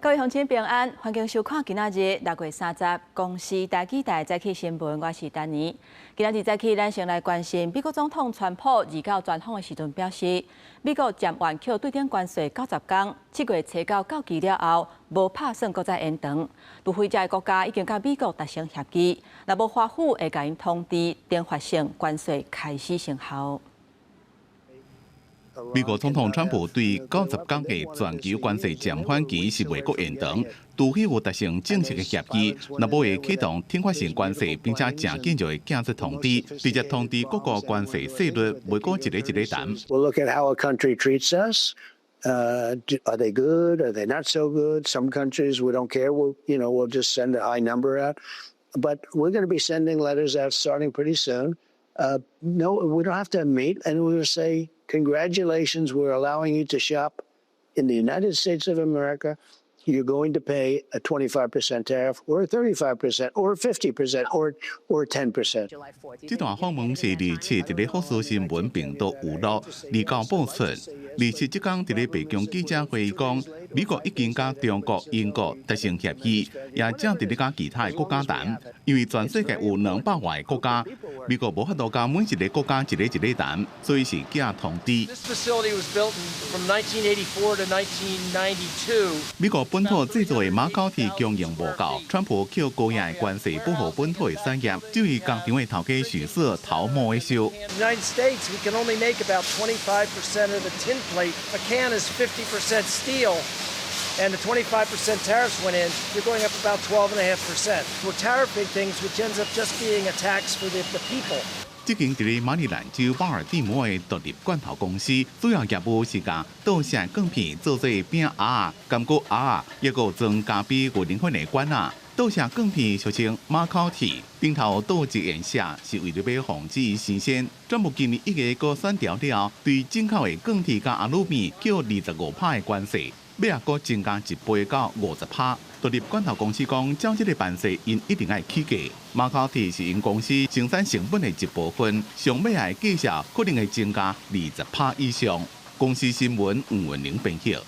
各位鄉親平安，歡迎收看今仔日6月30公視台語台早起新聞，我是丹妮。今仔日早起，咱先來關心美國總統川普29專訪的時陣表示，美國暫緩扣對等關稅90工，7月初九到期了後，無拍算閣再延長。除非這个國家已經佮美國達成協議，若無華府會共𪜶通知懲罰性關稅開始生效。美國總統川普對90工的全球關稅暫緩期是袂閣延長，除非有達成正式的協議，若無會啟動懲罰性關稅，並且誠緊就會寄出通知，直接通知各國關稅稅率，袂閣一个一個談。 We'll look at how a country treats us. Are they good? Are they not so good? Some countries we don't care. We'll just send a high number out. But we're going to be sending letters out starting pretty soon. No, we don't have to meet, and we will say, "Congratulations, we're allowing you to shop in the United States of America. You're going to pay a 25% tariff or a 35% or 50% or 10%." 這段訪問是27佇咧福斯新聞頻道有錄，29播出。27這工佇咧白宮記者會講，美國已經佮中國、英國達成協議，也正佇咧佮其他的國家談。因為全世界有200外個國家，美國無法度佮每一个國家一个一个談，所以是寄通知。 This facility was built from 1984 to 1992. 美國本土製造的馬口鐵供應無夠，川普扣高額的關稅保護本土的產業，這位工廠的頭家許色頭毛會燒。 In the United States, we can only make about 25% of the tin plate. A can is 50% steel, and the 25% tariffs went in, you're going up about 12.5%. We're tariffing things, which ends up just being a tax for the people. 這間佇咧馬里蘭州巴爾的摩的獨立罐頭公司，主要業務是共倒瀉鋼片做做餅仔、柑果仔，抑閣有裝咖啡、牛奶粉的罐仔。倒瀉鋼片俗稱馬口鐵，頂頭倒一鹽錫是為著欲防止生鉎。川普今年1月閣選著了後，對進口的鋼鐵佮阿魯米扣25趴的關稅，尾仔閣增加一倍到50趴。獨立罐頭公司講，照這个辦稅，𪜶一定愛起價。馬口鐵是𪜶公司生產成本的一部分，上尾的價數可能會增加20趴以上。公視新聞吳文玲編譯。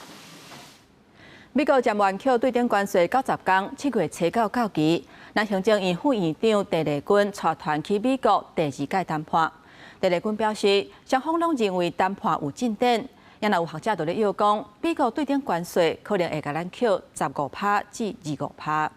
美國暫緩扣對等關稅90工，7月初九到期。咱行政院副院長鄭麗君帶團去美國第二屆談判。鄭麗君表示，雙方攏認為談判有進展。也若有學者就咧臆講，美國對等關稅可能會共咱扣15趴至25趴。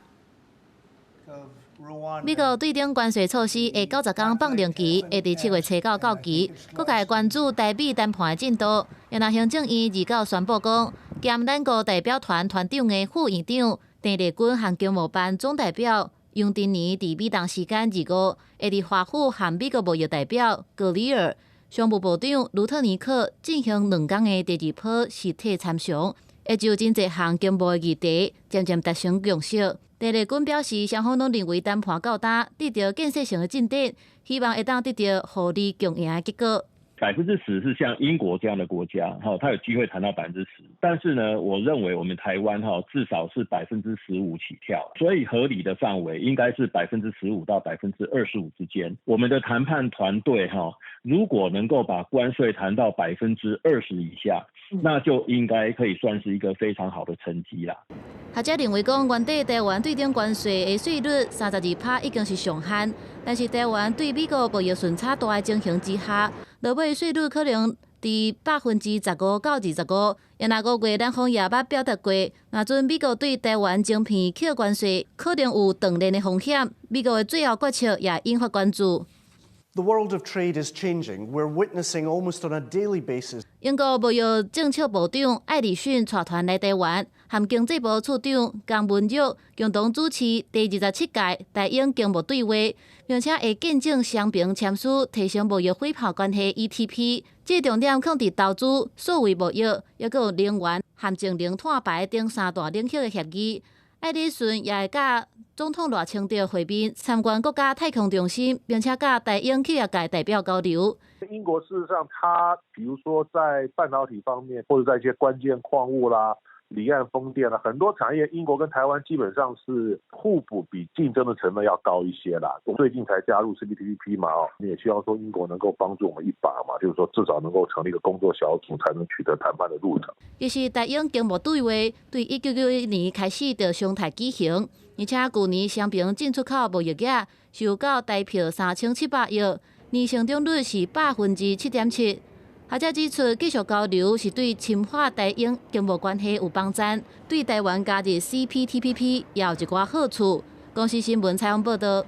美國對等關稅措施的90工放任期會佇7月初九到期，各界關注台美談判的進度。若行政院29宣布講，兼咱國代表團團長的副院長鄭麗君和經貿辦總代表楊振寧，佇美東時間25會佇華府和美國貿易代表格里爾、商務部長盧特尼克進行2工的第二波實體參詳，會就真濟項經貿議題漸漸達成共識。鄭麗君表示，雙方攏認為談判到今得著建設性的進展，希望會當得著互利共贏的結果。 10%是像英國這樣的國家，哈，它有機會談到百分之十。但是呢，我認為我們台灣哈至少是15%起跳，所以合理的範圍應該是15%到25%之間。我們的談判團隊哈，如果能夠把關稅談到20%以下，那就應該可以算是一個非常好的成績啦。學者認為講，原底台灣對等關稅的稅率32趴已經是上限，但是台灣對美國貿易順差大的情形之下，落尾稅率可能佇15%到25%。也若5月咱方也捌表達過，若準美國對台灣晶片扣關稅，可能有斷鏈的風險。美國的最後決策也引發關注。 The world of trade is changing. We're witnessing almost on a daily basis. 英國貿易政策部長艾里遜帶團來台灣，和經濟部次長江文玉共同主持第27屆台英經貿對話，並且會見證雙邊簽署提升貿易夥伴關係 ETP。這重點放佇投資、數位貿易，抑閣有能源和節能碳排等三大領域的協議。艾里遜也會佮總統賴清德會面，參觀國家太空中心，並且佮台英企業界代表交流。英國事實上，它比如說在半導體方面，或者在一些關鍵礦物啦，離岸風電啊，很多產業，英國跟台灣基本上是互補，比競爭的成分要高一些啦。最近才加入 CPTPP 嘛，哦，你也希望說英國能夠幫助我們一把嘛，就是說至少能夠成立一個工作小組，才能取得談判的路程。其實台英經貿對話對1991年開始就常態舉行，而且舊年雙邊進出口貿易額就到台票3700億，年成長率是7.7%。學者指出，繼續交流是對深化台英經貿關係有幫助，對台灣加入 CPTPP 也有一寡好處。公視新聞採訪報導。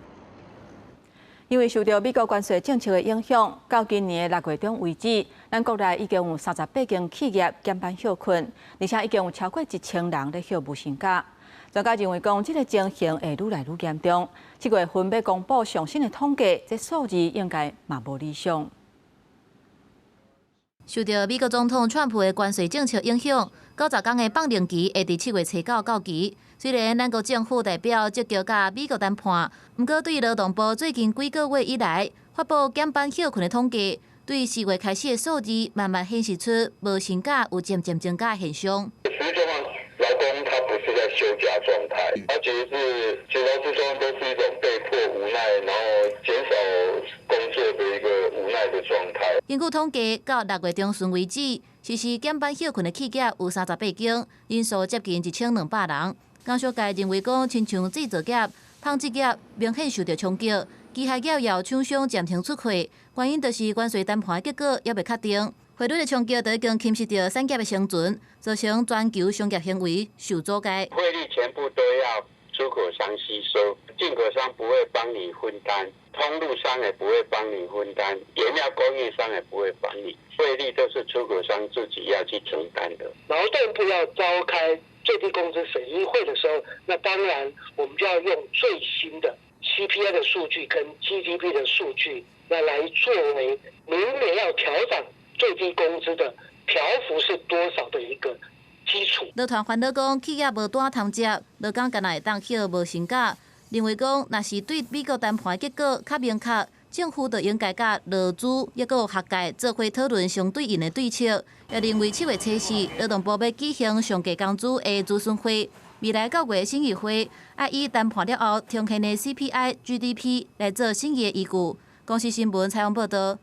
因為受著美國關稅政策的影響，到今年的6月中為止，咱國內已經有38間企業減班歇睏，而且已經有超過1000人咧歇無薪假。專家認為講，這个情形會愈來愈嚴重。7月份欲公布上新的統計，這數字應該嘛無理想。受著美國總統川普的關稅政策影響，90天的放令期會佇7月初九到期。雖然咱國政府代表積極佮美國談判，毋過對勞動部最近幾個月以來發布減班歇睏的統計，對4月開始的數字慢慢顯示出無薪假有漸漸增加的現象。實際上，勞工他不是在休假狀態，他其實是，其實勞資雙方都是一種被迫無奈，然後減少工作的一個無奈的狀態。根據統計，到6月中旬為止，實施減班歇睏的企業有38間，人數接近1200人。工商界認為講，親像製造業、紡織業明顯受著衝擊，機械業也有廠商暫停出貨，原因就是關稅談判結果猶未確定。匯率的衝擊都已經侵蝕著產業的生存，造成全球商業行為受阻礙。匯率全部都要出口商吸收，進口商不會幫你分擔，通路商也不會幫你分擔，原料供應商也不會幫你，匯率都是出口商自己要去承擔的。勞動部要召開最低工資審議會的時候，那當然我們就要用最新的 CPI 的數據跟 GDP 的數據，那來作為明年要調漲最低工資的調幅是多少的一個基礎。勞團煩惱講，企業無單通接，勞工敢若會當歇無薪假。認為講，若是對美國談判結果較明確，政府就應該佮勞資抑閣有學界做伙討論相對應的對策。也認為7月初四，勞動部欲舉行上低工資的諮詢會，未來9月審議會，愛以談判了後呈現的 CPI、GDP 來做審議的依據。公視新聞採訪報導。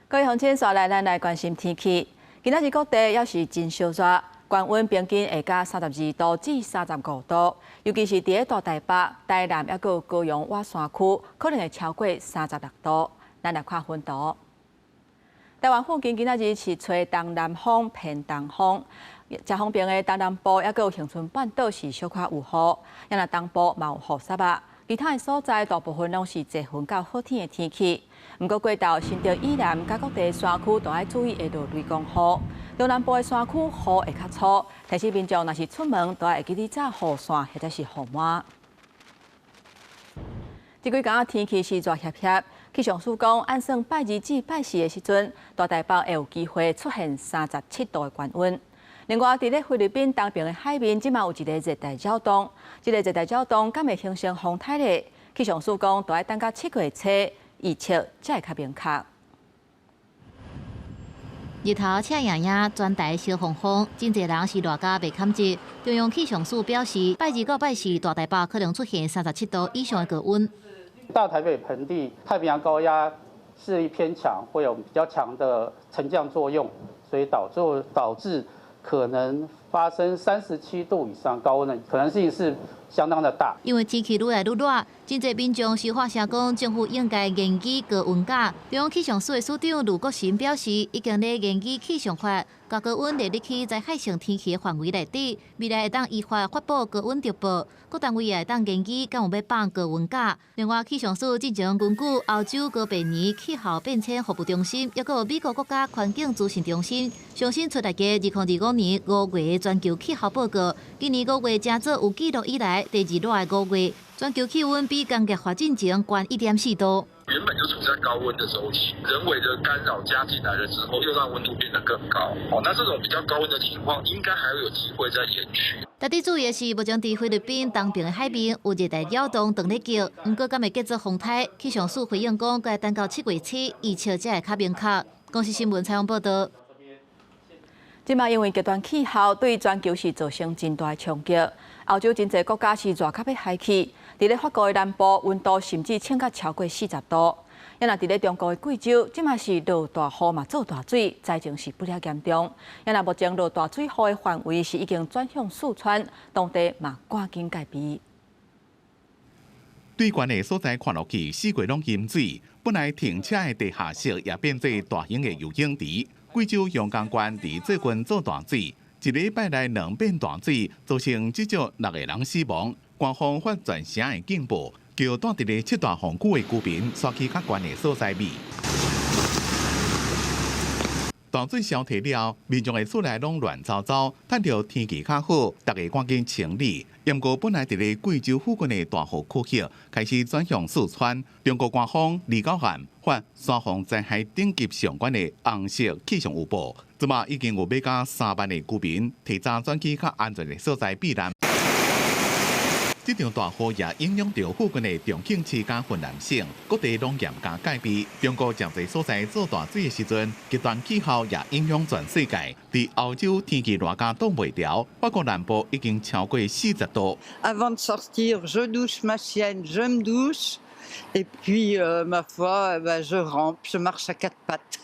各位鄉親，紲來咱來關心天氣。今仔日各地猶是真燒熱，高溫平均會到32度至35度，尤其是佇咧大台北、台南，抑閣有高雄倚山區，可能會超過36度。咱來看雲圖。台灣附近今仔日是吹東南風偏東風，遮方面的東南部抑閣有恆春半島是小可有雨，抑若東部嘛有雨雪仔。其他的所在大部分攏是濟雲到好天的天氣。毋過過晝新竹以南佮各地山區都愛注意會落雷公雨。中南部的山區雨會較粗，提醒民眾若是出門都愛會記得帶雨傘或者是雨帽。這幾工天氣是熱煋煋，氣象署講，按算拜二至拜四的時陣，大台北會有機會出現37度的高溫。另外，佇咧菲律賓東邊的海面，這馬有一个熱帶擾動，這个熱帶擾動敢會形成風颱咧？氣象署講，都愛等到7月初，預測才會較明確。日頭赤炎炎，全台燒烘烘，真濟人是熱甲袂堪接。中央氣象署表示，拜二到拜四，大台北可能出現37度以上的高溫。大台北盆地太平洋高壓勢力偏強，會有比較強的沉降作用，所以導致可能發生37度以上高溫的可能性是相當的大。因為天氣愈來愈熱，真濟民眾是發聲講，政府應該研擬高溫假。中央氣象署的署長盧國神表示，已經咧研擬氣象法，共高溫列入去災害性天氣的範圍內底，未來會當依法發布高溫特報，各單位也會當研擬敢有欲放高溫假。另外，氣象署進前根據歐洲高白年氣候變遷服務中心，抑閣美國國家環境資訊中心，上新出來的2025年5月全球氣候報告，今年五月成做有記錄以來第二熱的五月，全球氣溫比工業化進前懸1.4度。原本就處在高溫的週期，人為的干擾加進來了之後，又讓溫度變得更高。哦，那這種比較高溫的情況，應該還會有機會再延續。值得注意的是，目前佇菲律賓東邊的海面有熱帶擾動當咧叫，毋過敢會結做風颱？氣象署回應講，該等到7月初，預測才會較明確。公視新聞採訪報導。這馬因為極端氣候對全球是造成真大的衝擊，歐洲真濟國家是熱甲欲害去，佇咧法國的南部溫度甚至衝到超過40度。啊若佇咧中國的貴州，這馬是落大雨嘛，做大水，災情是不了嚴重。啊若目前落大水雨的範圍是已經轉向四川，當地嘛趕緊戒備。對懸的所在看落去，四界攏淹水，本來停車的地下室也變做大型的游泳池。貴州陽江縣佇最近做大水，一禮拜內兩遍大水，造成至少六個人死亡。官方發全城的警報，叫住佇咧七大風區的居民徙去較懸的所在避。大水消退了，民眾的厝內攏亂糟糟，趁著天氣較好，逐家趕緊清理。毋過本來佇咧貴州附近的大雨區域開始轉向四川。中國官方29號發山洪災害等級上懸的紅色氣象預報，這馬已經有欲到3萬的居民提早轉去較安全的所在避難。這場大雨也影響著附近的重慶市佮雲南省，各地攏嚴加戒備。中國誠濟所在做大水的時陣，極端氣候也影響全世界。佇歐洲天氣熱甲擋袂牢，法國南部已經超過40度。 Avant de sortir, je douche ma chienne, je me douche, et puis ma foi, ben, je rampe, je marche à quatre pattes.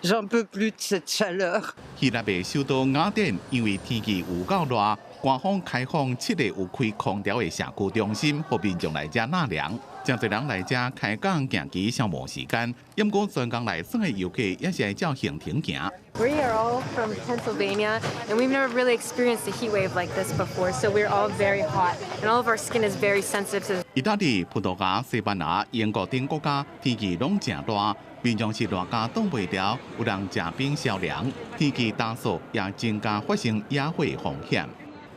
J'en peux plus de cette chaleur. 希臘的首都雅典因為天氣有夠熱，官方開放七个有開空調的社區中心，予民眾來遮納涼。誠濟人來遮開講行棋消磨時間。毋過專工來耍的遊客也是愛照行程行。 We are all from Pennsylvania, and we've never really experienced a heat wave like this before, so we're all very hot, and all of our skin is very sensitive to. 意大利、葡萄牙、西班牙、英國等國家天氣攏誠熱，民眾是熱甲擋袂牢，有人食冰消涼。天氣乾燥也增加發生野火風險。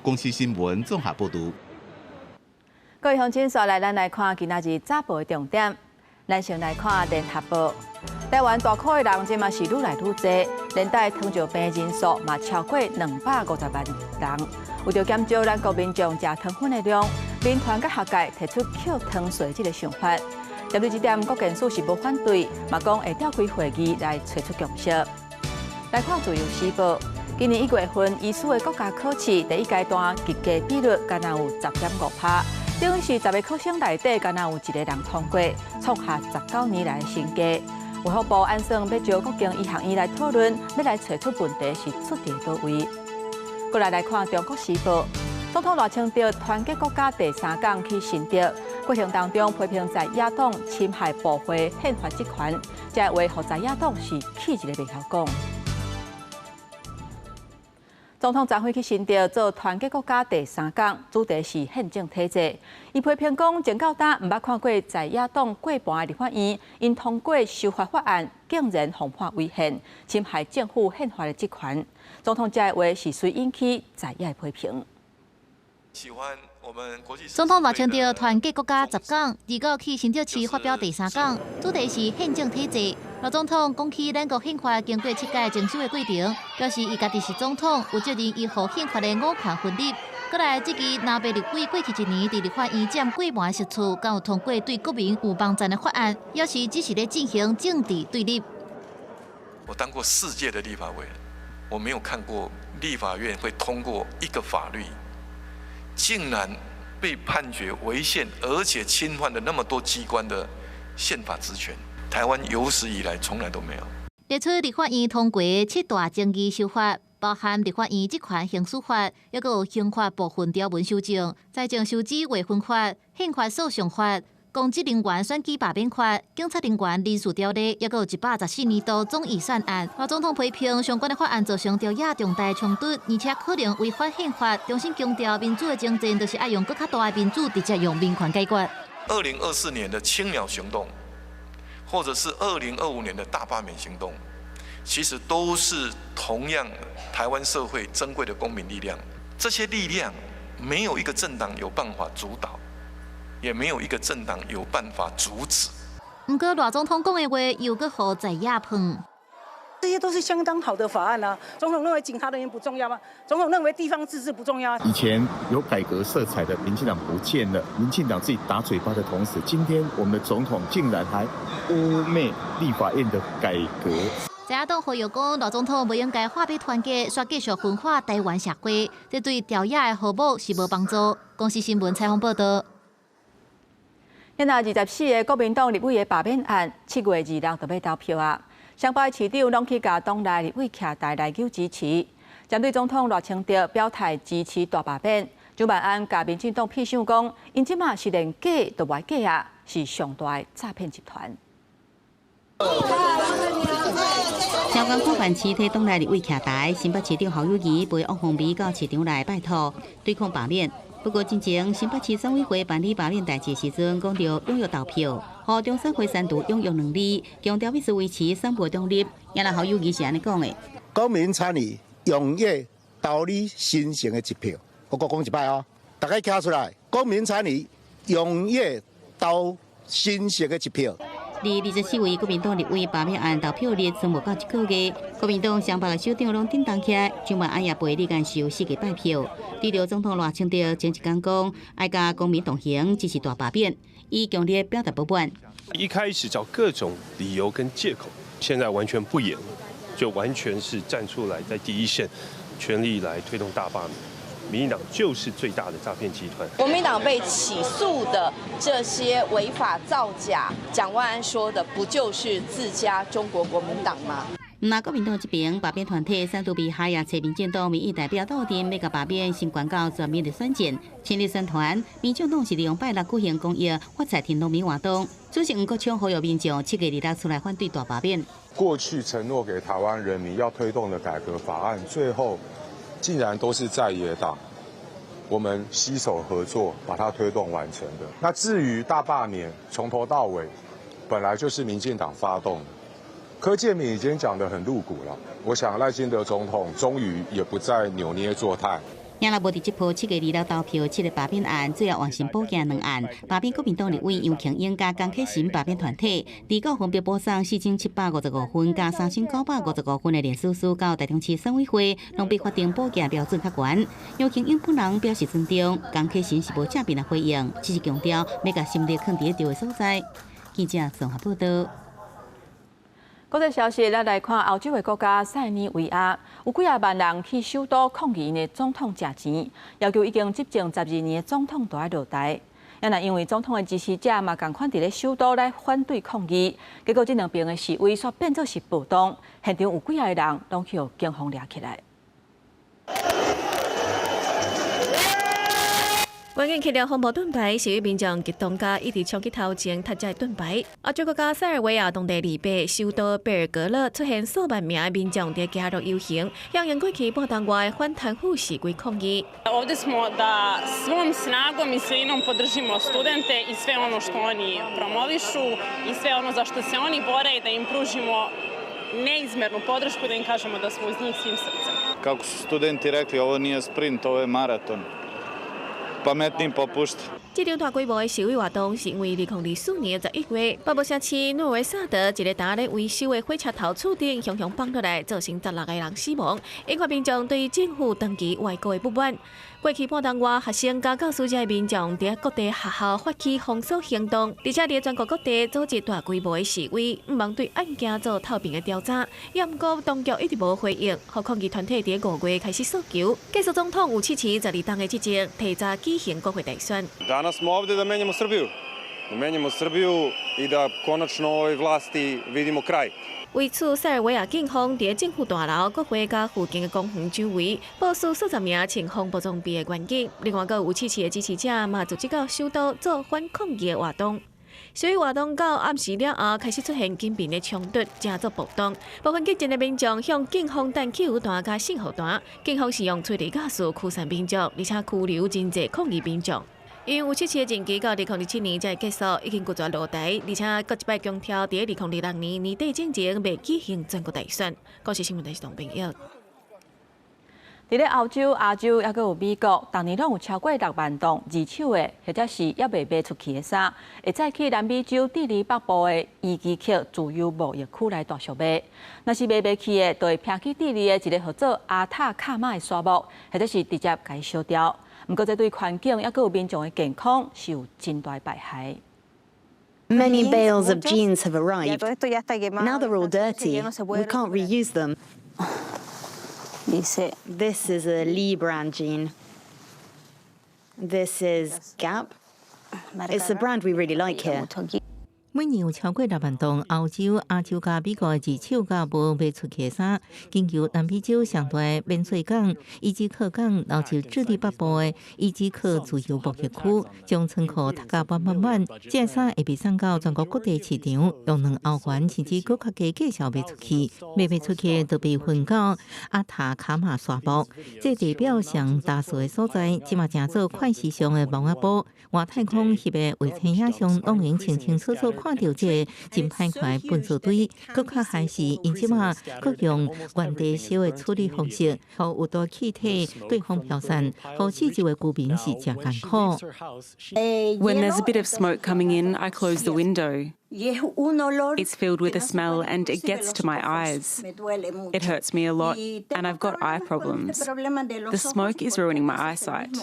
公視新聞綜合報導。各位鄉親，紲來咱來看今仔日早報的重點。咱先來看聯合報，台灣大箍的人這馬是愈來愈濟，連帶糖尿病人數嘛超過250萬人。為著減少咱國民眾食糖分的量，民團佮學界提出扣糖稅這个想法。針對這點，國健署是無反對，嘛講會召開會議來揣出共識。來看自由時報，今年1月份醫師的國家考試第一階段及格比率，敢若有10.5趴，等於是10个考生內底，敢若有一個人通過，創下19年來的新低。衛福部按算欲召國境醫學院來討論，欲來揣出問題是出佇佗位。過來來看《中國時報》，總統賴清德團結國家第三講去新竹，過程當中批評在野黨侵害部會憲法職權，這話予在野黨是氣一个袂曉講。總統昨昏去新竹做團結國家第三講，主題是憲政體制。伊批評講，前到今毋捌看過在野黨過半的立法院，𪜶通過修法法案，竟然妨破違憲，侵害政府憲法的職權。總統這个話是隨引起在野的批評。總統賴清德團結國家十講，29去新竹市發表第三講，主題是憲政體制。賴總統講起咱國憲法經過七屆增修的過程，表示伊家己是總統，有責任維護憲法的五權分立。閣來質疑藍白立委過去一年佇立法院佔過半席次，敢有通過對國民有幫助的法案，抑是只是咧進行政治對立。我當過四屆的立法委員，我沒有看過立法院會通過一個法律，竟然被判決違憲，而且侵犯了那麼多機關的憲法職權。台灣有史以來從來都沒有。列出立法院通過七大爭議修法，包含立法院職權行使法，抑閣有刑法部分條文修正、財政收支劃分法、憲法訴訟法、公職人員選舉罷免法、警察人員人事條例，抑閣有114年度總預算案。賴總統批評相關的法案造成朝野重大衝突，而且可能違反憲法。重新強調民主的精神，就是愛用閣較大的民主，直接用民權解決。 2024年的青鳥行動，或者是2025年的大罷免行動，其實都是同樣台灣社會珍貴的公民力量。這些力量沒有一個政黨有辦法主導，也沒有一個政黨有辦法阻止。毋過賴總統講的話又閣予在野噴。這些都是相當好的法案啊！總統認為警察人員不重要嗎？總統認為地方自治不重要？以前有改革色彩的民進黨不見了，民進黨自己打嘴巴的同時，今天我們的總統竟然還污衊立法院的改革。在野黨呼籲講，賴總統無應該畫地團結，煞繼續分化台灣社會，這對朝野的和睦是無幫助。公視新聞採訪報導。現在24個國民黨立委的罷免案，7月26就欲投票啊！雙北市長攏去共黨內立委徛台來求支持，針對總統賴清德表態支持大罷免，蔣萬安共民進黨痞想講，𪜶這馬是連假都袂假啊，是上大的詐騙集團。蕭江看板市替黨內立委徛台，新北市長侯友宜陪王鴻薇到市場來拜託對抗罷免。不過，進前新北市選委會辦理罷免代誌時陣，講著踴躍投票，予中選會刪除踴躍兩字，強調必須維持選務中立。也若侯友宜是按呢講的：公民參與，踴躍投你神聖的一票。我閣講一擺哦，大家徛出來，公民參與，踴躍投神聖的一票。佇24位國民黨立委罷免案投票日，剩無夠一個月，國民黨雙北的首長攏振動起來，蔣萬安也陪李干秀四界拜票。對著總統賴清德前一工講，愛佮公民同行，支持大罷免，伊強烈表達不滿。一開始找各種理由跟借口，現在完全不演了，就完全是站出來在第一線，全力來推動大罷免。民進黨就是最大的詐騙集團。國民黨被起訴的這些違法造假，蔣萬安說的不就是自家中國國民黨嗎？那國民黨這邊罷免團體三度被海也揣民進黨民意代表鬥陣，欲共罷免先宣告全面的選戰，親日宣傳。民眾黨是利用拜六舉行公益發財天農民活動，主席黃國昌呼籲民眾7月26出來反對大罷免。過去承諾給台灣人民要推動的改革法案，最後竟然都是在野黨，我們攜手合作把它推動完成的。那至於大罷免，從頭到尾本來就是民進黨發動的。柯建銘已經講得很露骨了，我想賴清德總統終於也不再扭捏作態。也若無佇這波7月26投票，七个罷免案最後完成補件兩案，罷免國民黨立委楊瓊英佮江啟臣罷免團體，二告分別補送4755份佮3955份的聯署書到台中市選委會，攏比法定補件標準較懸。楊瓊英本人表示尊重，江啟臣是無正面的回應，只是強調欲共心力囥佇對的所在。記者綜合報導。國際消息，咱來看歐洲的國家塞爾維亞，有幾仔萬人去首都抗議𪜶的總統食錢，要求已經執政12年的總統都愛落台。也若因為總統的支持者嘛仝款佇咧首都來反對抗議，結果這兩邊的示威煞變做是暴動，現場有幾仔个人攏去予警方掠起來。關鍵起了風暴盾牌，示威民眾激動甲一直衝去頭前，踢這盾牌。歐洲國家塞爾維亞當地禮拜首都貝爾格勒出現數萬名的民眾佇街頭遊行，響應過去半冬外反貪腐示威抗議。 Ovde smo da svom snagom i silinom podržimo studente i sve ono što oni promovišu i sve ono za što se oni bore i da im pružimo neizmernu podršku, da im kažemo da smo uz njih svim srcem. Kako su studenti rekli, ovo nije sprint, ovo je maraton. Pametniji popušta。這場大規模的示威活動是因為2024年11月，北部城市諾維薩德一個佇咧維修的火車頭厝頂，雄雄放落來，造成16個人死亡，引發民眾對政府長期外交的不滿。過去半冬外，學生佮教師這民眾佇各地學校發起封鎖行動，而且佇全國各地組織大規模的示威，毋望對案件做透明的調查。也毋過當局一直無回應，予抗議團體佇5月開始訴求，繼續總統有支持12冬的執政，提早舉行國會大選。 Danas smo ovde da menjamo Srbiju. Da menjamo Srbiju i da konačno ovoj vlasti vidimo kraj. 為此，塞爾維亞警方佇政府大樓、國會佮附近的公園周圍部署數十名穿防暴裝備的員警。另外，閣有支持的支持者嘛，組織到首都做反抗議的活動。示威活動到暗時了後，開始出現警民的衝突，成做暴動。部分激進的民眾向警方彈汽油彈佮信號彈，警方是用催淚ガス驅散民眾，而且拘留真濟抗議民眾。因為有七次的任期到2027年才會結束，已經拒絕落台，而且閣一擺強調，佇2026年年底進前袂舉行全國大選。國視新聞台是董朋友。佇咧歐洲、亞洲，抑閣有美國，逐年攏有超過6萬棟二手的，或者是猶未賣出去的衫，會載去南美洲智利北部的伊基克自由貿易區來大俗賣。若是賣袂去的，就會拚去智利的一个號做阿塔卡馬的沙漠，或者是直接共伊燒掉。毋過，這對環境抑閣有民眾的健康是有真大敗害。Many bales of jeans have arrived. Now they're all dirty. We can't reuse them. This is a Lee brand jean. This is Gap. It's a brand we really like here. 每年有超過6萬噸歐洲、亞洲佮美國的二手佮無賣出去的衫，經由南美洲上大的免稅港伊茲克港，流入智利北部的伊茲克自由貿易區，將倉庫塞甲滿滿滿。這个衫會被送到全國各地市場，用2歐元甚至閣較低價錢賣出去，賣袂出去就被焚到阿塔卡馬沙漠。這地表上焦燥的所在，這馬成做快時尚的墓仔埔。外太空翕的衛星影像，攏會清清楚楚看著這个真歹看的糞埽堆，閣較害是𪜶這馬閣用原地燒的處理方式，予有毒氣體對風飄散，予四周的居民是誠艱苦。 When there's a bit of smoke coming in, I close the window. It's filled with a smell and it gets to my eyes. It hurts me a lot and I've got eye problems. The smoke is ruining my eyesight.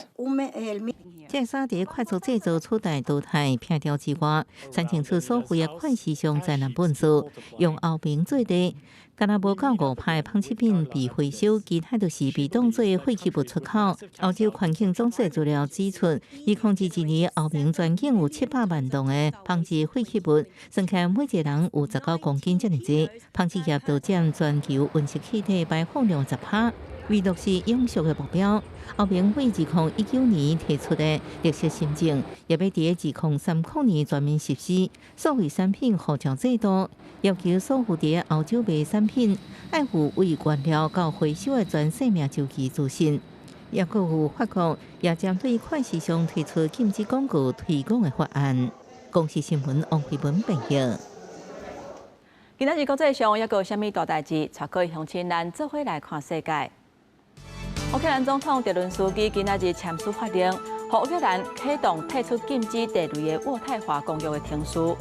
這衫佇快速製造取代淘汰摒除之外，產生出所謂的快時尚災難糞埽，用歐盟做例，敢若無夠5%的紡織品被回收，其他就是被當做廢棄物出口。歐洲環境總署資料指出，2022年歐盟全境有700萬噸的紡織廢棄物，算起來每一個人有19公斤遮爾濟。紡織業就佔全球溫室氣體排放量10%。為落實永續的目標，歐盟為2019年提出的綠色新政，也欲佇2030年全面實施數位產品護照制度，要求所有佇歐洲賣產品愛附為原料到回收的全生命週期資訊。抑閣有法國也針對快時尚提出禁止廣告推廣的法案。公視新聞王慧文編譯。今仔日國際上抑閣有啥物大代誌？帶各位鄉親咱做伙來看世界。烏克蘭總統澤倫斯基今仔日簽署法令，予烏克蘭啟動退出禁止地雷的渥太華公約的程序。烏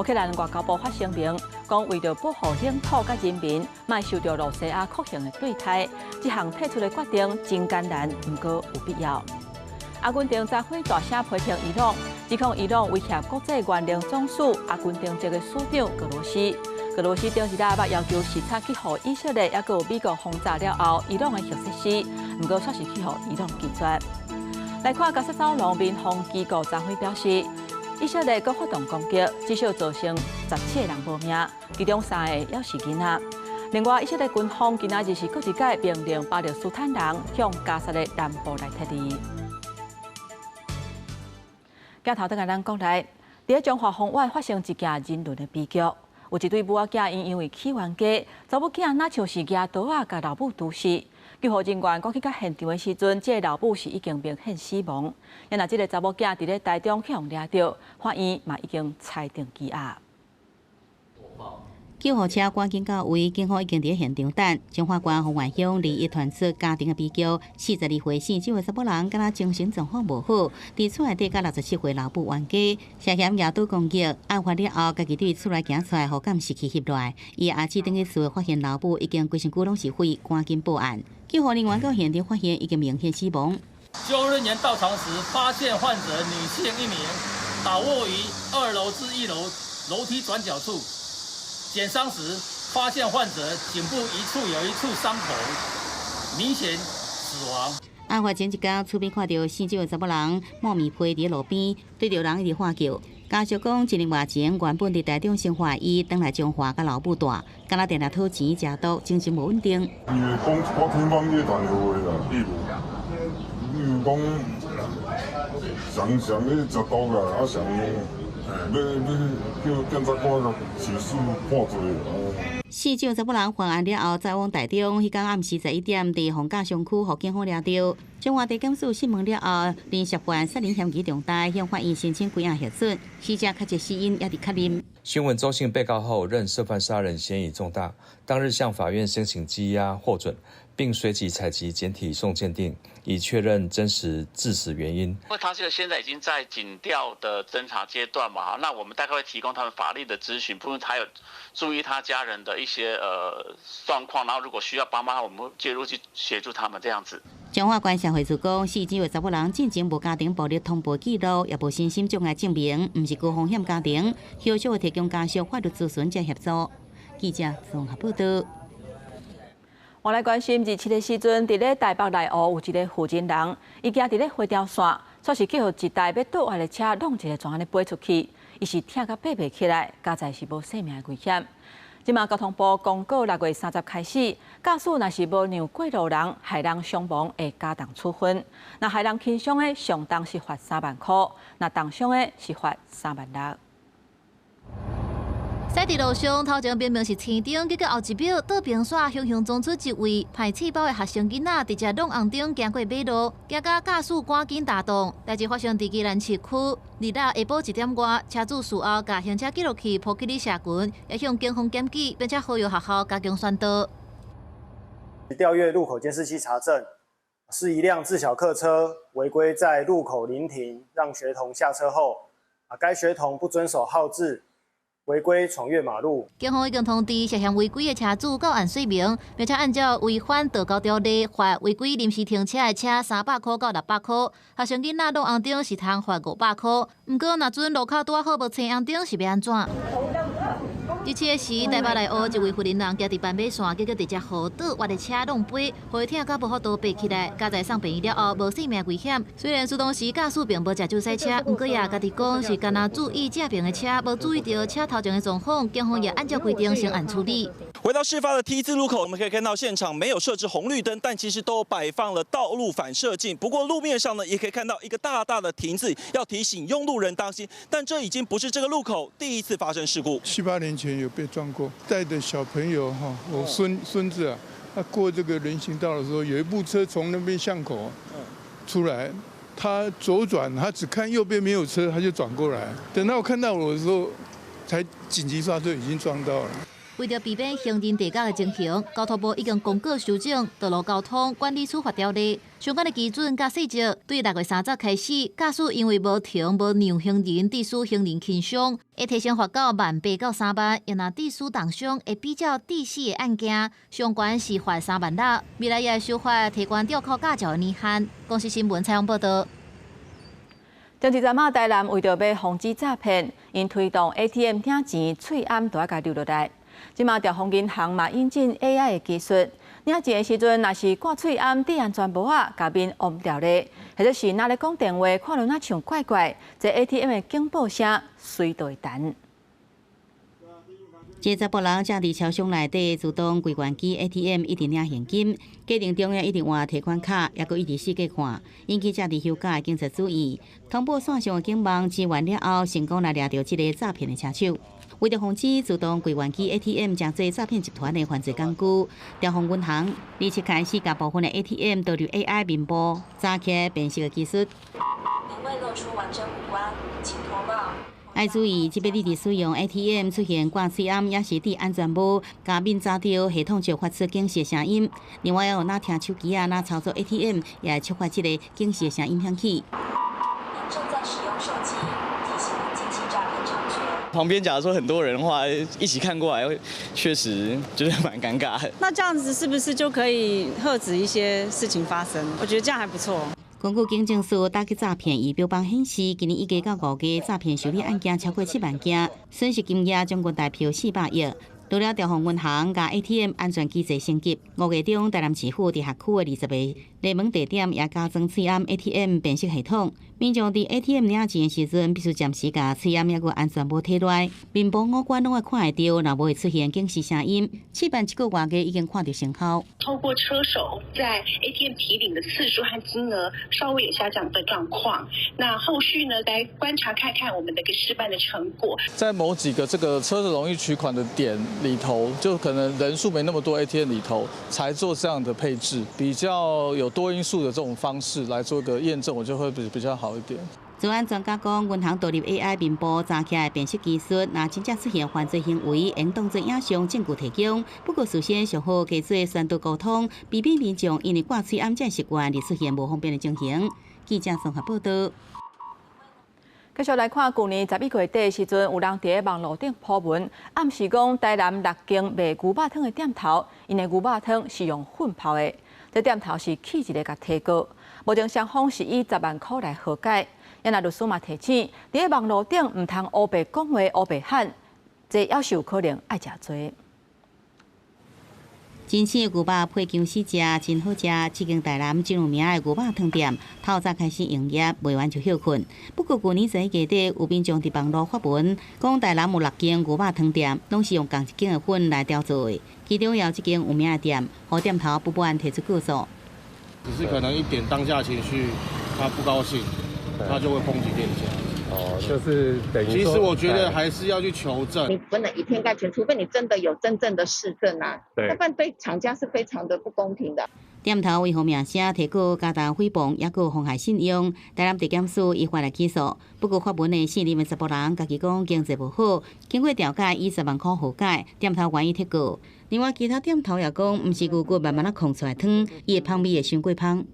克蘭外交部發聲明，講為著保護領土佮人民，莫受著露西亞酷刑的對待，這項退出的決定真艱難，毋過有必要。阿根廷昨昏大聲批評伊朗，指控伊朗威脅國際原能總署阿根廷籍的署長格羅斯。格羅斯頂一禮拜要求視察去予以色列，抑閣有美國轟炸了後，伊朗的核設施，毋過卻是去予伊朗拒絕。來看加薩走廊民防機構昨昏表示，以色列閣發動攻擊，至少造成17個人無命，其中三个猶是囡仔。另外，以色列軍方今仔日是閣一擺命令巴勒斯坦人向加薩的南部來撤離。鏡頭轉來咱國內，佇彰化豐原發生一件人倫的悲劇。有一對母仔囝，𪜶因為起冤家，查某囝若像是舉刀仔共老母毒死。救護人員趕去到現場的時陣，這个老母是已經明顯死亡。啊若這个查某囝佇咧台中去予掠著，法院嘛已經裁定羈押。救護車趕緊到位，警方已經佇現場等。彰化縣豐原鄉離異傳出家庭的悲劇，42歲姓周的查某人，敢若精神狀況無好，佇厝內底佮67歲老母冤家，涉嫌舉刀攻擊，案發了後，家己對厝內行出來，予監視器翕落來。伊阿姊轉去厝發現老母已經規身軀攏是血，趕緊報案。救護人員到現場發現已經明顯死亡。救護人員到場時，發現患者女性一名，倒臥於2樓至1樓樓梯轉角處。檢傷時，發現患者頸部一處有一處傷口，明顯死亡。案發前一工，厝邊看著姓周的查某人耄面皮佇路邊，對著人一直喊叫。家屬講，一年外前原本佇台中生活，伊轉來彰化佮老母蹛，敢若定定討錢食毒，精神無穩定。伊會講我天方夜譚的話啦，伊有講常常咧食毒啦，啊常欲欲叫檢察官共起訴判罪。姓周查某人犯案了後，載往台中，彼工暗時11點，佇逢甲商區予警方掠著。彰化地檢署訊問了後，認涉犯殺人嫌疑重大，向法院申請歸案核准，死者確切死因猶佇確認。訊問周姓被告後，認涉犯殺人嫌疑重大，當日向法院申請羈押獲准，並隨即採集檢體送鑑定，以確認真實致死原因。因為他這個現在已經在警調的偵查階段嘛，那我們大概會提供他們法律的諮詢，部分還有注意他家人的一些狀況，然後如果需要幫忙，我們會介入去協助他們這樣子。彰化县社会处讲，47岁查某人进前无家庭暴力通报记录，也无身心障碍证明，毋是高风险家庭，后续会提供家属法律咨询才协助。记者综合报道。我来关心，27的时阵，伫咧台北内湖有一个妇人，伊行伫咧花雕线，煞是去予一台欲倒弯的车弄一个全按呢飞出去，伊是疼甲爬袂起来，佳哉是无性命的危险。这马交通部公告，6月30开始，驾驶若是无让过路人，害人伤亡，会加重处分。若害人轻伤的，上重是罚3万箍；若重伤的，是罚3万6。驶伫路上，头前明明是青灯，结果后一秒倒平线，雄雄撞出一位歹气包的学生囡仔，直接挵红灯行过马路，惊甲驾驶赶紧打挡。代志发生伫宜兰市区，二六下晡1点外，车主事后共行车记录器 po 去咧社群，也向警方检举，并且呼吁学校加强宣导。调阅路口监视器查证，是一辆自小客车违规在路口临停，让学童下车后，该学童不遵守号志。违规闯越马路，警方已经通知涉嫌违规的车主到案说明，并且按照违反道交条例罚违规临时停车的车300箍到600箍。学生囡仔挵红灯是通罚500箍，毋过若准路口拄好无青红灯是欲按怎？27时，台北内湖一位妇人行伫斑马线，结果直接予倒弯的车挵飞，予伊疼甲无法度爬起来，佳哉送病院了后无性命危险。虽然说当时驾驶并无食酒驶车，毋过也家己讲是干焦注意正爿的车，无注意著车头前的状况，警方也按照规定先案处理。回到事发的 T 字路口，我们可以看到现场没有设置红绿灯，但其实都摆放了道路反射镜。不过路面上呢，也可以看到一个大大的停字，要提醒用路人当心。但这已经不是这个路口第一次发生事故。7、8年前有被撞过，带的小朋友哈，我孙子啊，他过这个人行道的时候，有一部车从那边巷口出来，他左转，他只看右边没有车，他就转过来。等到我看到我的时候，才紧急刹车，已经撞到了。为著避免行人跌倒的情形，交通部已经公告修正道路交通管理处罚条例，相关的基准佮细则，对6月30开始，驾驶因为无停无让行人，致使行人轻伤，会提升罚到18,000到3万；若致使重伤，会比照致死的案件，上悬是罚3万6。未来也会修法提悬吊扣驾照的年限。公视新闻采访报道。前一阵仔台南为著欲防止诈骗，𪜶推动 ATM 领钱喙罨都爱共留落来。这马兆丰银行嘛引进 AI 的技术，领钱的时阵，若是挂喙罨、戴安全帽仔，共面乌牢咧，或者是若咧讲电话，看落若像怪怪，这 ATM 的警报声随就会弹。这查埔人正伫超商内底自动柜员机 ATM 一直领现金，过程中也一直换提款卡，犹阁一直四界看，引起正伫休假的警察注意。通报线上的警网支援了后，成功来掠著这个诈骗的车手。为著防止自动柜员机 ATM 成做诈骗集团的犯罪工具，兆丰银行27开始共部分的 ATM 导入 AI 面部查起辨识的技术。您未露出完整五官，请脱帽。爱注意，这摆你伫使用 ATM 出现挂喙罨，抑是戴安全帽，共面遮著，系统就发出警示声音。另外，有若听手机仔，若操作 ATM，也会触发这个警示声音响起。您正在使用手机，提醒您近期诈骗猖獗。旁边假如说很多人的话，一起看过来，确实就是蛮尴尬的。那这样子是不是就可以遏止一些事情发生？我觉得这样还不错。根据警政署打击诈骗仪表板显示，今年已经到5月，诈骗受理案件超过7万件，损失金额将近台票400亿。除了兆丰银行共 ATM 安全机制升级，5月中台南市府伫辖区的20个热门地点也加装喙罨 ATM 辨识系统。民众伫 ATM 领钱的时阵，必须暂时共喙罨犹阁安全帽提落来，面部五官拢爱看会著，若无会出现警示声音。试办一个外月已经看著成效。透过车手在 ATM 提领的次数和金额稍微有下降的状况，那后续呢，来观察看看我们的一个试办的成果。在某几个这个车子容易取款的点里头，就可能人数没那么多 ATM 里头才做这样的配置，比较有多因素的这种方式来做个验证，我就会比较好一点。资安专家讲，银行导入 AI 面部查起来辨识技术，若真正出现犯罪行为，应当做影像证据提供。不过，事先上好加做宣导沟通，避免民众因为挂喙罨这习惯而出现无方便的情形。记者综合报道。继续来看，去年11月底的时阵，有人伫网路顶 po 文，暗示讲台南六间卖牛肉汤的店头，𪜶的牛肉汤是用粪泡的。這店頭是氣一个共提告，目前雙方是以10萬箍來和解。也若律師嘛提醒，佇咧網路頂毋通烏白講話、烏白喊，這猶是有可能愛食罪。真鮮的牛肉配薑絲食，真好食。這間台南真有名的牛肉湯店，透早開始營業，賣完就歇睏。不過舊年11月底，有民眾佇網路發文，講台南有六間牛肉湯店，攏是用仝一間的粉來調做的。其中也有這間有名的店，予店頭不滿提出告訴。只是可能一點當下情緒，他不高興，他就會抨擊店家。哦，就是等於。其實我覺得還是要去求證。你不能以偏概全，除非你真的有真正的事證啊，要不然對廠家是非常的不公平的。店頭維護名聲，提告加重誹謗，抑閣妨害信用。台南地檢署依法來起訴。不過發文的姓林的查埔人，家己講經濟無好，經過調解以10萬箍和解，店頭願意撤告。另外，其他店頭也講，毋是牛骨慢慢仔炕出來湯，伊的芳味會傷過芳。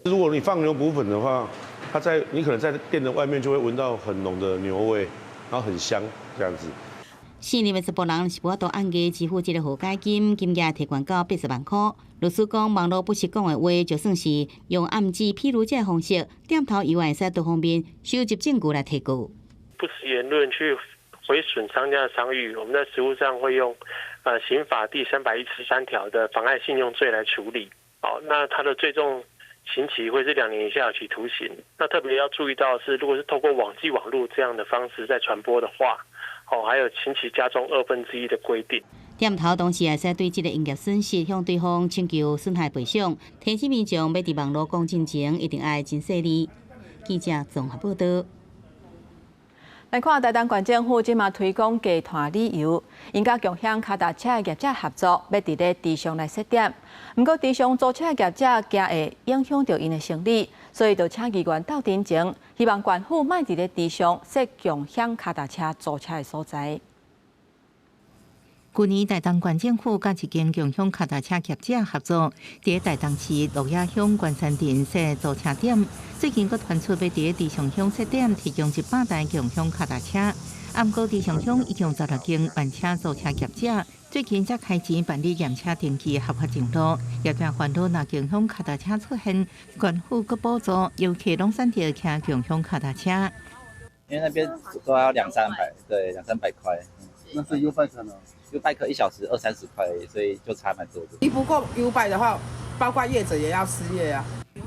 如果你放牛骨粉的話，它在你可能在店的外面就會聞到很濃的牛味，然後很香這樣子。姓林的查埔人是無法度按額支付這个和解金，金額提懸到80萬箍。律師講，網路不實講的話，就算是用暗指披露這个方式，店頭猶會使多方面收集證據來提告。不實言論去毀損商家的商譽，我們在實務上會用刑法第313條的妨礙信用罪來處理。好，那它的最重刑期會是2年以下有期徒刑。那特別要注意到的是，如果是透過網際網路這樣的方式在傳播的話，哦，還有刑期加重1/2的規定。店頭當時會使對這个營業損失向對方請求損害賠償。提醒民眾欲佇網路講進前，一定愛真細膩。記者綜合報道。來看台東縣政府這馬推廣低碳旅遊，𪜶佮共享跤踏車的業者合作，欲佇咧池上來設點。毋過池上租車的業者驚會影響著𪜶的生意，所以就請議員鬥陣前，希望縣府莫佇咧池上設共享跤踏車租車的所在。舊年台東縣政府佮一間共享跤踏車業者合作，佇台東市鹿野鄉關山鎮設租車點。最近閣傳出欲佇池上鄉設點，提供100台共享跤踏車。毋過池上鄉已經16間慢車租車業者，最近才開始辦理驗車登記合法上路。業者煩惱若共享跤踏車出現，縣府閣補助，遊客攏選擇騎共享跤踏車。因為那邊都要兩三百，對，兩三百塊。那是 YouBike 呢？ YouBike 一小時二三十塊，所以就差蠻多的。你不過 YouBike 的話，包括業者也要失業啊。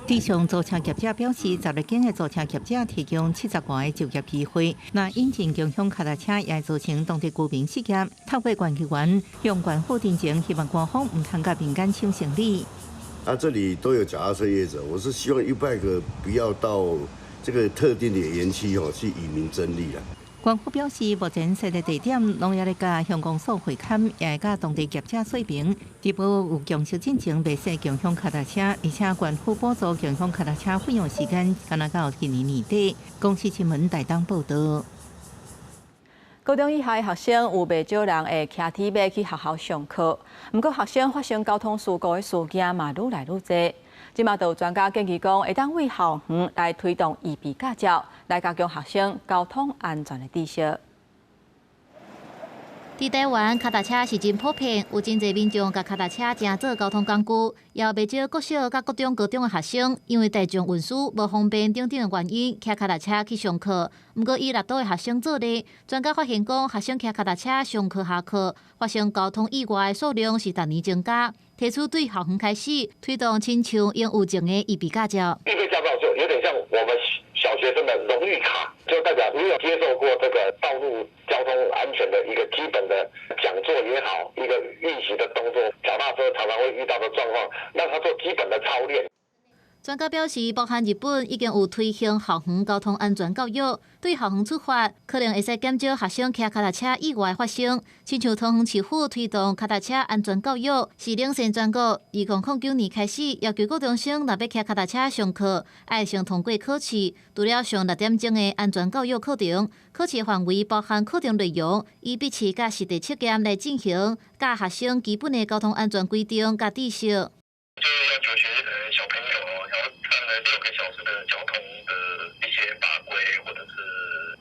池上租車業者表示，16間的租車業者提供70外個就業機會。若引進共享跤踏車，也會造成當地居民失業。透過縣議員向縣府陳情，希望官方毋通佮民間搶生意。啊，這裡都有腳踏車業者，我是希望 YouBike 不要到這個特定的園區哦，去與民爭利啦。縣府表示，目前設的地點攏猶咧佮鄉公所會勘，也會佮當地業者說明。佇無有共識進前，袂設共享跤踏車，而且縣府補助共享跤踏車費用時間，干焦到今年年底。公視新聞台東報道。高中以下的學生有袂少人會騎鐵馬去學校上課，毋過學生發生交通事故的事件嘛愈來愈濟。這馬就有專家建議講，會當對校園來推動預備駕照，來加強學生交通安全的知識。佇台灣，跤踏車是真普遍，有真濟民眾共跤踏車成做交通工具，也有袂少國小佮國中、高中的學生，因為大眾運輸無方便等等的原因，騎跤踏車去上課。毋過以六都的學生做例，專家發現講，學生騎跤踏車上課下課，發生交通意外的數量是逐年增加。提出對校園開始推動，親像應有證的預備駕照。預備駕照就有點像我們小學生的榮譽卡，就代表你有接受過這個道路交通安全的一個基本的講座也好，一個運行的動作，腳踏車常常會遇到的狀況，讓他做基本的操練。專家表示，包含日本已經有推行校園交通安全教育，對校園出發，可能會使減少學生騎跤踏車意外發生。親像桃園市府推動跤踏車安全教育，是領先全國。2009年開始，要求高中生若欲騎跤踏車上課，愛先通過考試。除了上6點鐘的安全教育課程，考試範圍包含課程內容，以筆試佮實地測驗來進行，教學生基本的交通安全規定佮知識。就是要求小朋友要上了6個小時的交通的一些法規或者是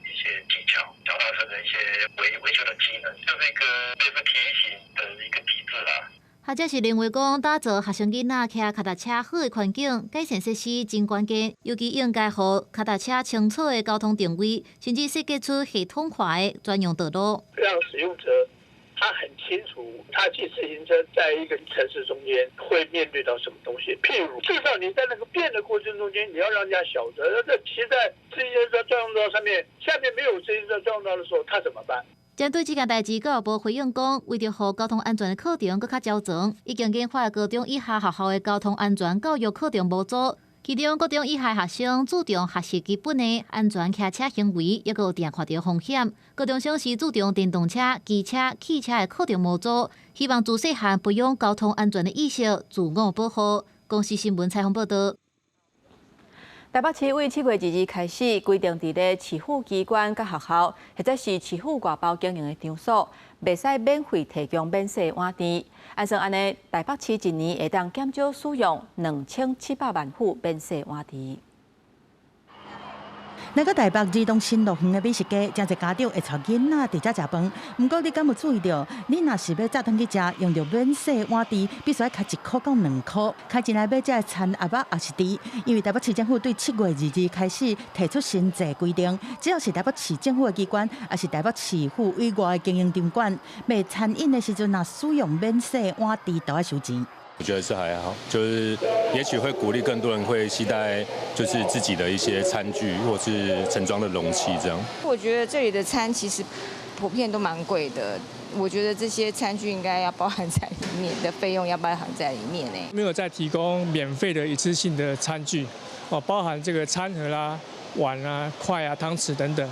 一些技巧，腳踏車的一些維修的技能，就是一個類似提醒的一個機制啦。學者是認為講，打造學生囡仔騎跤踏車好的環境，改善設施真關鍵，尤其應該予跤踏車清楚的交通定位，甚至設計出系統化的專用道路，讓使用者他很清楚，他騎自行車在一個城市中間會面對到什麼東西。譬如，至少你在那個變的過程中間，你要讓人家曉得，那騎在自行車專用道上面，下面沒有自行車專用道的時候，他怎麼辦？針對這件代誌，教育部回應講，為著予交通安全的課程閣較周全，已經研發高中以下學校的交通安全教育課程模組。其中，高中以下學生注重學習基本的安全騎車行為，抑閣有定看著風險。高中生是注重電動車、機車、汽車的課程模組，希望自細漢培養交通安全的意識，自我保護。公視新聞採訪報道。台北市為7月2日開始規定，佇咧市府機關佮學校，或者是市府外包經營的場所，袂使免費提供免洗碗匙。按算按呢，台北市一年會當減少使用2700萬副免洗碗匙。來到台北兒童新樂園的美食街，誠濟家長會帶囡仔佇遮食飯。毋過你敢有注意著？你若是欲早轉去食，用著免洗碗匙，必須愛開1箍到2箍。開錢來買這餐盒仔也是值，因為台北市政府對7月2日開始提出新制規定，只要是台北市政府的機關，抑是台北市府以外的經營場館，賣餐飲的時陣，若使用免洗碗匙，就愛收錢。我覺得是還好，就是也許會鼓勵更多人會攜帶，就是自己的一些餐具或是盛裝的容器這樣。我覺得這裡的餐其實普遍都蠻貴的，我覺得這些餐具應該要包含在裡面的費用要包含在裡面呢。沒有再提供免費的一次性的餐具，哦，包含這個餐盒啦、碗啊、筷啊、湯匙等等。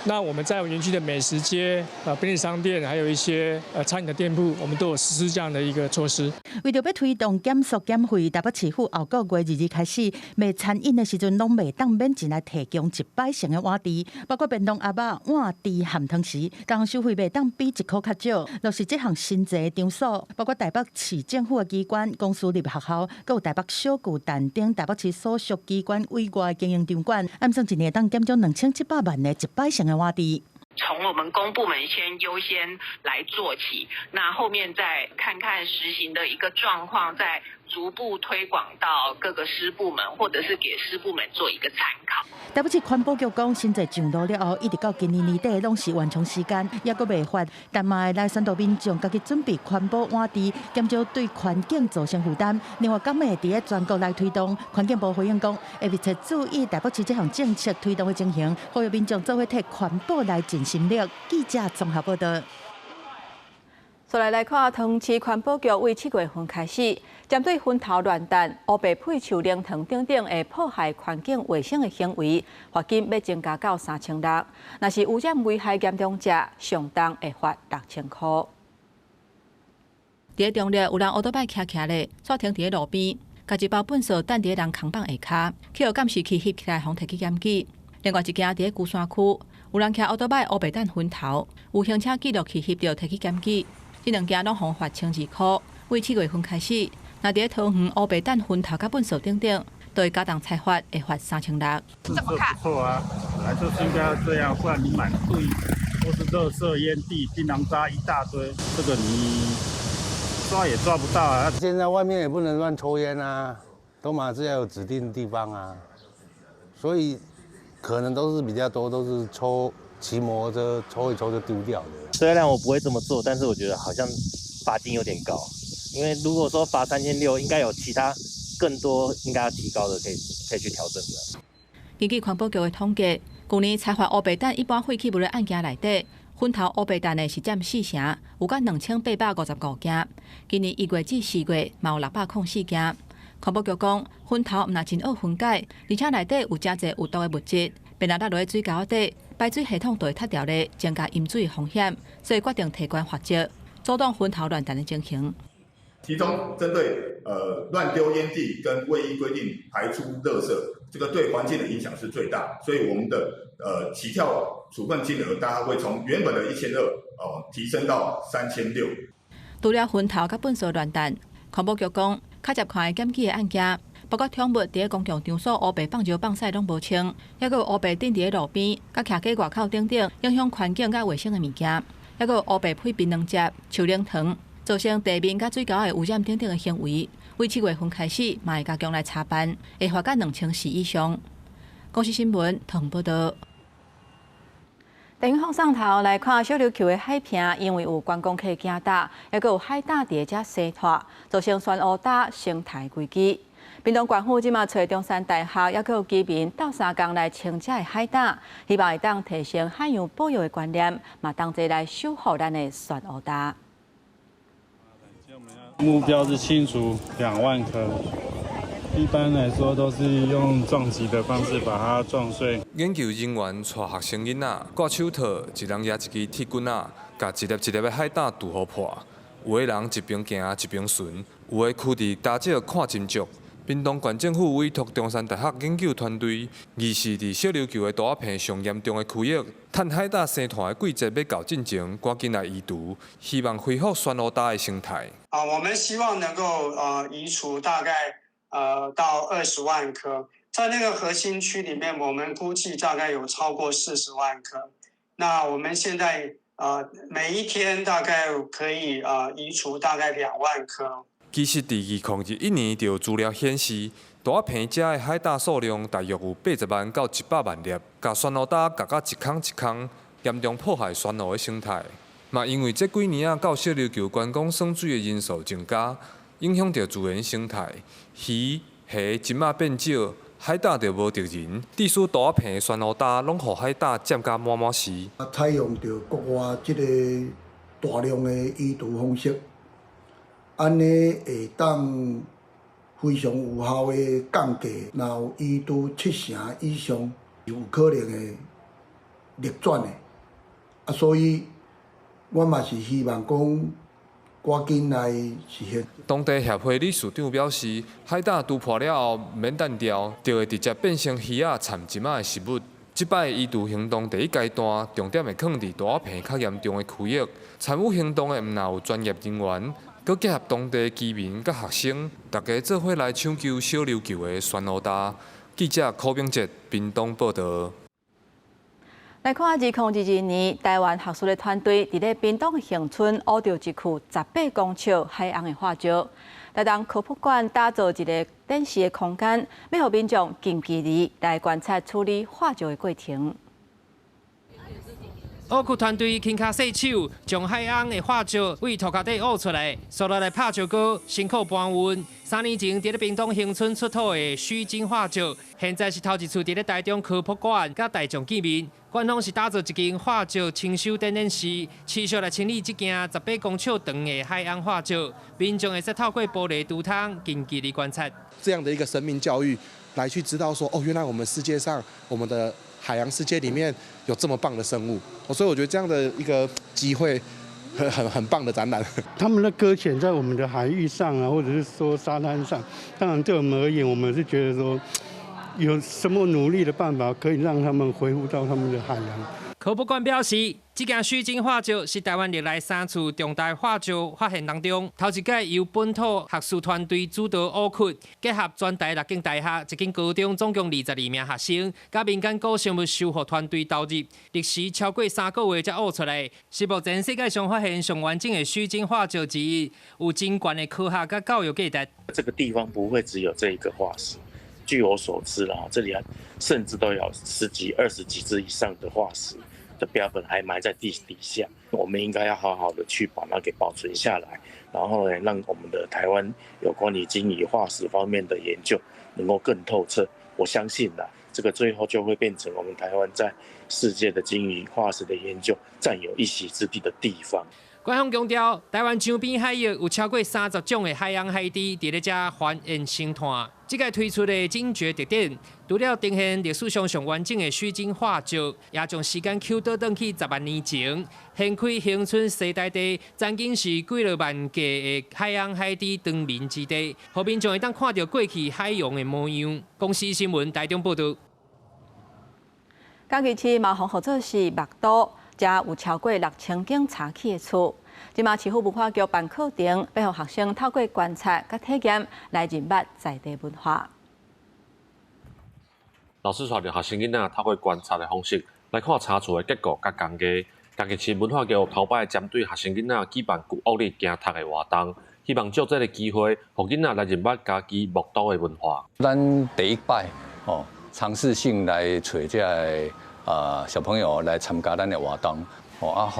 那我們在園區的美食街、便利商店，還有一些餐飲的店鋪，我們都有實施這樣的一個措施。為著欲推動減塑減廢，台北市府後個月2日開始，賣餐飲的時陣攏袂當免錢來提供一擺性的碗匙，包括便當盒仔、碗匙含湯匙，逐項收費袂當比1箍較少。落實這項新制的場所，包括台北市政府的機關、公私立學校，閣有台北小巨蛋等台北市所屬機關以外的經營場館，按算一年當減少2700萬的一擺性的碗匙。從我們公部門先優先來做起，那後面再看看實行的一個狀況，再逐步推廣到各個私部門，或者是給私部門做一個參考。台北市環保局講，新制上路了後，一直到今年年底攏是緩衝時間，猶閣袂罰，但嘛會來宣導民眾家己準備環保碗匙，減少對環境造成負擔。另外，敢會佇咧全國來推動？環境部回應講，會密切注意台北市這項政策推動的情形，呼籲民眾做伙替環保來盡心力。記者綜合報道。再來看，桃園市環保局為7月份開始，針對薰頭亂擲、烏白噴樹奶糖等等會破壞環境衛生的行為，罰金欲增加到3600。若是污染危害嚴重者，上重會罰6000箍。佇咧中壢有人烏多擺騎騎咧，煞停佇咧路邊，共一包糞埽擲佇咧人空放下跤，去予監視器翕起來，予提去檢舉。另外一件佇咧龜山區，有人騎烏多擺烏白擲薰頭，有行車記錄器翕著，提去檢舉。這兩件攏予罰1200箍。為7月份開始，若佇咧桃園烏白擲薰頭佮糞埽等等，都會加重裁罰，會罰3600。這不錯啊，本來就是應該要這樣，不然你滿地都是垃圾煙蒂、檳榔渣一大堆，這個你抓也抓不到啊。現在外面也不能亂抽煙啊，都嘛是要有指定地方啊，所以可能都是比較多都是抽。騎摩托車抽一抽就丟掉的。雖然我不會這麼做，但是我覺得好像罰金有點高，因為如果說罰3600，應該有其他更多應該要提高的，可以去調整的。根據環保局的統計，舊年裁罰烏白擲一般廢棄物的案件內底，薰頭烏白擲的是佔4成，有甲2855件。今年1月至4月，嘛有604件。環保局講，薰頭毋但真惡分解，而且內底有誠濟有毒的物質，便若落佇水溝底，排水系統就會塞牢咧，增加淹水風險，所以決定提懸罰則，阻擋薰頭亂擲的情形。其中針對亂丟煙蒂跟未依規定排出垃圾，這個對環境的影響是最大，所以我們的起跳處分金額大概會從原本的1200哦提升到3600。除了薰頭佮糞埽亂擲，環保局講，較捷看的檢舉的案件，包括寵物佇咧公共場所烏白放尿放屎攏無清，抑閣有烏白擲佇咧路邊、佮徛街外口等等，影響環境佮衛生的物件，抑閣有烏白噴檳榔汁、樹奶糖。造成地面佮水溝的污染等等的行為，對7月份開始，嘛會加強來查辦，會罰到2000市以上。公視新聞同報道。電影放送頭來看小琉球的海坪，因為有觀光客行踏，猶閣有海膽佇遮生湠，造成珊瑚礁生態危機。屏東縣府這馬揣中山大學，猶閣有居民鬥相共來清這的海膽，希望會當提升海洋保育的觀念，嘛同齊來守護咱的珊瑚礁。目標是清除2萬顆，一般來說都是用撞擊的方式把它撞碎。研究人員帶學生囡仔掛手套，一人舉一支鐵棍仔，共一粒一粒的海膽拄予破。有的人一邊行一邊巡，有的囥佇礁石看真足。屏東縣政府委託中山大學研究團隊，二是佇小琉球的大坪上嚴重的區域，趁海膽生湠的季節欲到進前，趕緊來移除，希望恢復珊瑚礁的生態。啊，我們希望能夠移除大概到20萬顆，在那個核心區裡面，我們估計大概有超過40萬顆。那我們現在每一天大概可以移除大概2萬顆。其實，佇2021年就有資料顯示，大坪遮的海膽數量大約有80萬到100萬粒，共珊瑚礁軋甲一空一空，嚴重破壞珊瑚的生態。嘛，因為這幾年啊，到小琉球觀光耍水的人數增加，影響著自然生態，魚、蝦這馬變少，海膽就無敵人，致使大坪的珊瑚礁攏予海膽佔甲滿滿是。採用著國外這个大量的移除方式。按呢會當非常有效的降低，若有移除7成以上，有可能會逆轉的。啊，所以我嘛是希望講，趕緊來實現。當地協會理事長表示，海膽除破了後，毋免擲掉，就會直接變成魚仔蠶食仔的食物。這擺移除行動第一階段，重點會放佇大坪較嚴重的區域。參與行動的毋但有專業人員，閣結合當地居民佮學生，大家做伙來搶救小琉球的珊瑚礁。記者柯炳哲屏東報導。來看2022年，台灣學術的團隊佇咧屏東恆春挖著一區18公尺海翁的化石。台東科普館打造一个展示的空間，欲予民眾近距離來觀察處理化石的過程。挖掘團隊輕跤細手，將海翁的化石對塗殼底挖出來，紲落來拍石膏，辛苦搬運。3年前，佇咧屏東恆春出土的須鯨化石，現在是頭一次佇咧台中科普館佮大眾見面。館方是打造一間化石清修展覽室，持續來清理這件18公尺長的海翁化石，民眾會使透過玻璃櫥窗近距離觀察。這樣的一個生命教育，來去知道說，哦，原來我們世界上，我們的海洋世界裡面有這麼棒的生物，所以我覺得這樣的一個機會，很棒的展覽。他們的擱淺在我們的海域上啊，或者是說沙灘上，當然對我們而言，我們是覺得說，有什麼努力的辦法可以讓他們恢復到他們的海洋。科普館表示，這件須鯨化石是台灣歷來三次重大化石發現當中，頭一擺由本土學術團隊主導挖掘，結合全台六間大學、一間高中，總共22名學生，佮民間古生物修復團隊投入，歷時超過3個月才挖出來，是目前世界上發現上完整的須鯨化石之一，有真懸的科學佮教育價值。這個地方不會只有這一個化石。據我所知啦，這裡甚至都有十幾、二十幾隻以上的化石的標本還埋在地底下。我們應該要好好的去把它給保存下來，然後呢，讓我們的台灣有關於鯨魚化石方面的研究能夠更透徹。我相信啦，這個最後就會變成我們台灣在世界的鯨魚化石的研究佔有一席之地的地方。官方強調，台灣周邊海域有超過30種的海翁海豬，佇咧遮繁衍生湠。這擺推出的鯨覺特展，除了呈現歷史上上完整的須鯨化石，也將時間 Q 倒轉去10萬年前，掀開恆春西台地，曾經是幾落萬計的海翁海豬長眠之地，予民眾會當看著過去海洋的模樣。公視新聞台中報導。嘉義市嘛予號做是木都，遮有超過6000間柴起的厝。這馬市府文化局辦課程，欲予學生透過觀察佮體驗來認捌在地文化。老師帶著學生囡仔透過觀察的方式來看柴厝的結構佮工藝，嘉义市文化局头摆针对学生囡仔举办旧屋里行读的活动，希望借这个机会，予囡仔来认捌嘉义木都的文化。咱第一摆哦，尝试性来揣这个小朋友来参加咱的活动，哦啊，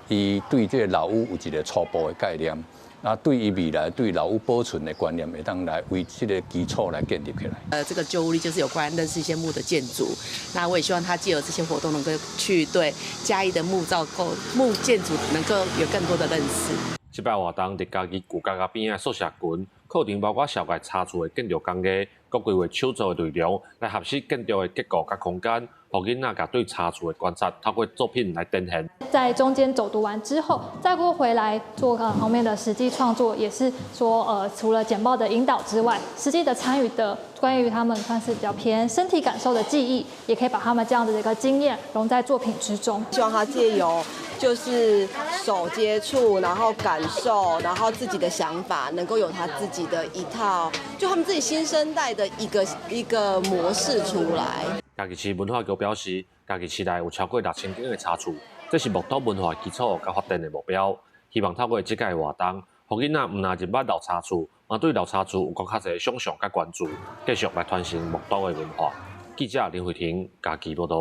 予伊对这个老屋有一个初步的概念。啊，对于未来对老屋保存的观念，会当来为这个基础来建立起来。这个旧屋里就是有关认识一些木的建筑，那我也希望他借由这些活动，能够去对嘉义的木造构木建筑能够有更多的认识。这摆活动伫嘉义旧家家边仔宿舍群，课程包括绍介茶厝的建筑工艺、阁规划手作的内容，来学习建筑的结构佮空间，予囡仔共对茶厝的观察，透过作品来展现。在中间走读完之后，再过回来做后面的实际创作，也是说除了简报的引导之外，实际的参与的关于他们算是比较偏身体感受的记忆，也可以把他们这样的一个经验融在作品之中。希望他借由就是手接触，然后感受，然后自己的想法，能够有他自己的一套，就他们自己新生代的一个一个模式出来。嘉义市文化局表示，嘉义市内有超过6000间的茶厝，这是木都文化基础佮发展的目标。希望透过这届活动，予囡仔毋但认捌老茶厝，嘛对老茶厝有阁较济想象佮关注，继续来传承木都的文化。记者林慧婷嘉义报道。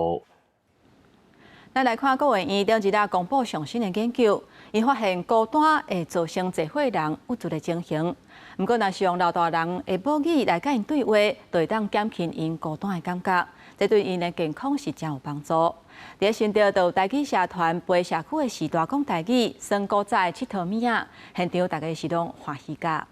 咱来看国卫院顶一日公布上新的研究，𪜶发现孤单会造成济岁人郁卒的情形。毋过，若是用老大人的母语来佮𪜶对话，就会当减轻𪜶孤单的感觉，这对𪜶的健康是真有帮助。伫咧新竹，就有台语社团陪社区的序大讲台语，耍古早的𨑨迌物仔，现场大家是拢欢喜甲。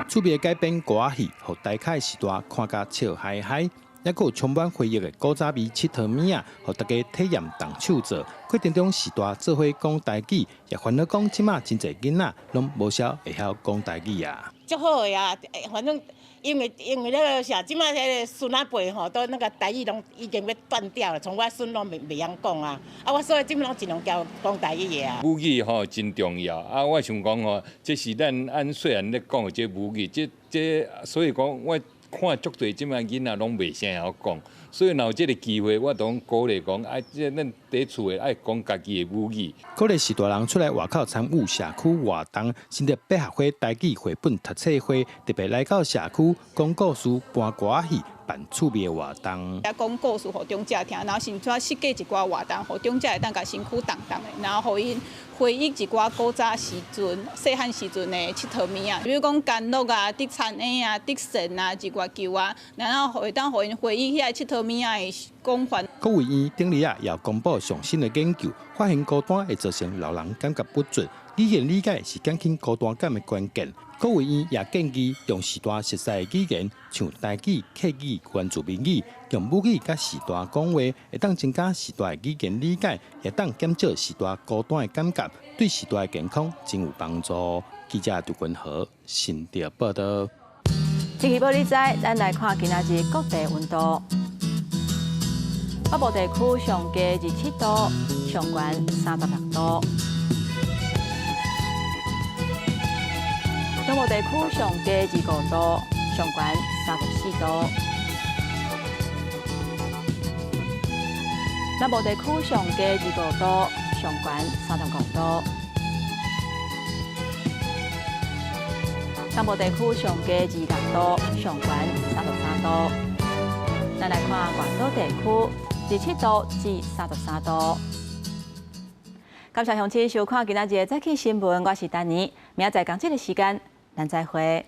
趣味的改编歌仔戏，予台客时代看甲笑嗨嗨，犹阁有充满回忆的古早味𨑨迌物仔，予大家体验动手做。过程中序大做伙讲台语，也烦恼讲这马真济囡仔拢无少会晓讲台语啊。足好的啊，反正因为那个啥，这马彼个孙仔辈吼，都那个台语拢已经欲断掉了，从我孙拢袂晓讲啊。啊，我所以这马拢尽量教讲台语的啊。母语吼真重要啊！我想讲吼，这是咱按细汉咧讲的这母语，这所以讲我看足济这马囡仔拢袂啥晓讲，所以若有这个机会，我拢鼓励讲，啊，这咱伫厝的爱讲家己的母语。鼓励序大人出来外口参与社区活动，新竹百合花台语绘本读册会，特别来到社区讲故事、搬歌仔戏、办趣味的活动。讲故事予长者听，然后甚至设计一寡活动，予长者会当共身躯动动的，然后予𪜶回忆一寡古早时阵、细汉时阵的𨑨迌物仔，比如讲干乐啊、竹田鞋啊、竹扇啊、日月球啊，然后会当予𪜶回忆遐𨑨迌物仔的广泛。国卫院顶日啊，也公布上新的研究，发现孤单会造成老人感觉不足，语言理解是减轻孤单感的关键。国卫院也建议用序大熟悉的语言，像台语、客语、原住民语，用母语佮序大讲话，会当增加序大的语言理解，也当减少序大孤单的感觉，对序大的健康真有帮助。记者杜君和新竹报道。天气报你知，咱来看今仔日各地温度。北部地区上低27度，上悬36度。中部地区上低25度，上悬34度。南部地区上低25度，上悬35度。东部地区上低26度，上悬33度。咱来看外岛地区，27度至33度。感谢乡亲收看今仔日的早起新闻，我是丹妮，明仔载仝这个时间，咱再会。